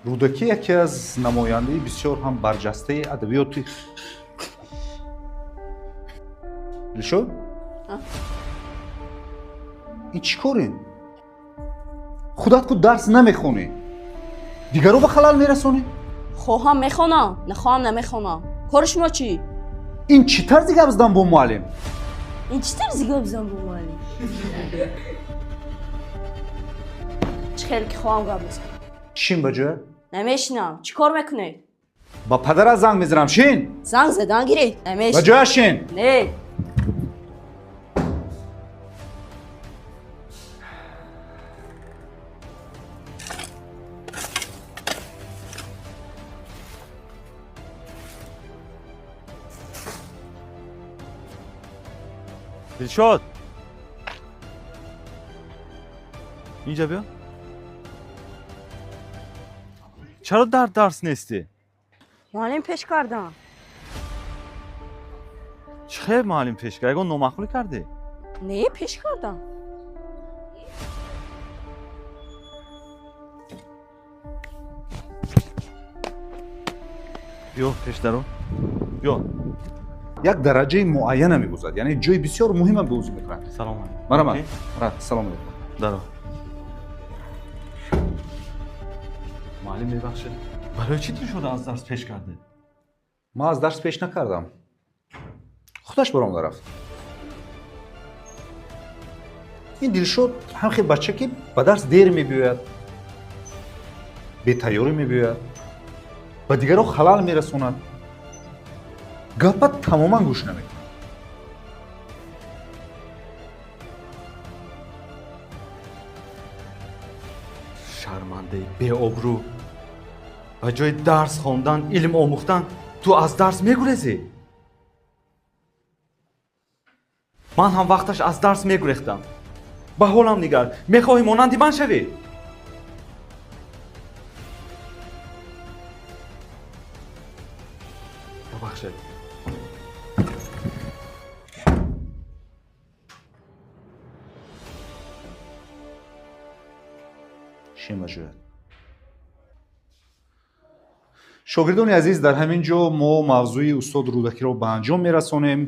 Рӯдакӣ яке аз намояндаи бисёр ҳам барҷастаи адабиёти. Дилшод, ин чӣ корин? Худат ку дарс намехонӣ, дигаро ба халал мерасонӣ. Хоҳам мехонам, нахоҳам намехонам. Кори шумо чӣ? Ин чӣ тарзи гап задан бо муаллим? Ин чӣ тарзи гап задан бо муаллим? Чӣ хеле ки хоҳам гап мезанам. Шин ба ҷоя. Намешинам. Чӣ кор мекунед? Ба падарат занг мезанам, шин. Занг задан гиред. Ба Намешинам. ҷоя шин. Не. Дилшод, инҷа биё. Чаро дар дарс нестӣ? Муаллим пеш кардам. Чӣ хел муаллим пеш кард? Ягон номаъқулӣ кардӣ? Не, пеш кардам. Биё пеш даро, биё. Як дараҷаи муайяна мегузарад, яъне ҷои бисёр муҳима бозӣ мекунад. Салом алейкум. Марҳамат, салом алейкум. Даро. Муаллим, мебахшед, барои чӣ Дилшода аз дарс пеш кардед? Ман аз дарс пеш накардам, худаш баромада рафт. Ин Дилшод ҳам хел бача, ки ба дарс дер мебиёяд, бетайёрӣ мебиёяд, ба дигарро халал мерасонад, гапа тамоман гӯш намекунад. Шармандаи беобрӯ! Ба ҷои дарс хондан, илм омӯхтан, ту аз дарс мегурезӣ. Ман ҳам вақташ аз дарс мегурехтам. Ба ҳолам нигар. Мехоҳӣ монанди ман шавӣ? Бубахшед. Шин ба ҷоят. Шогирдони азиз, дар ҳамин ҷо мо мавзӯи устод Рӯдакиро ба анҷом мерасонем.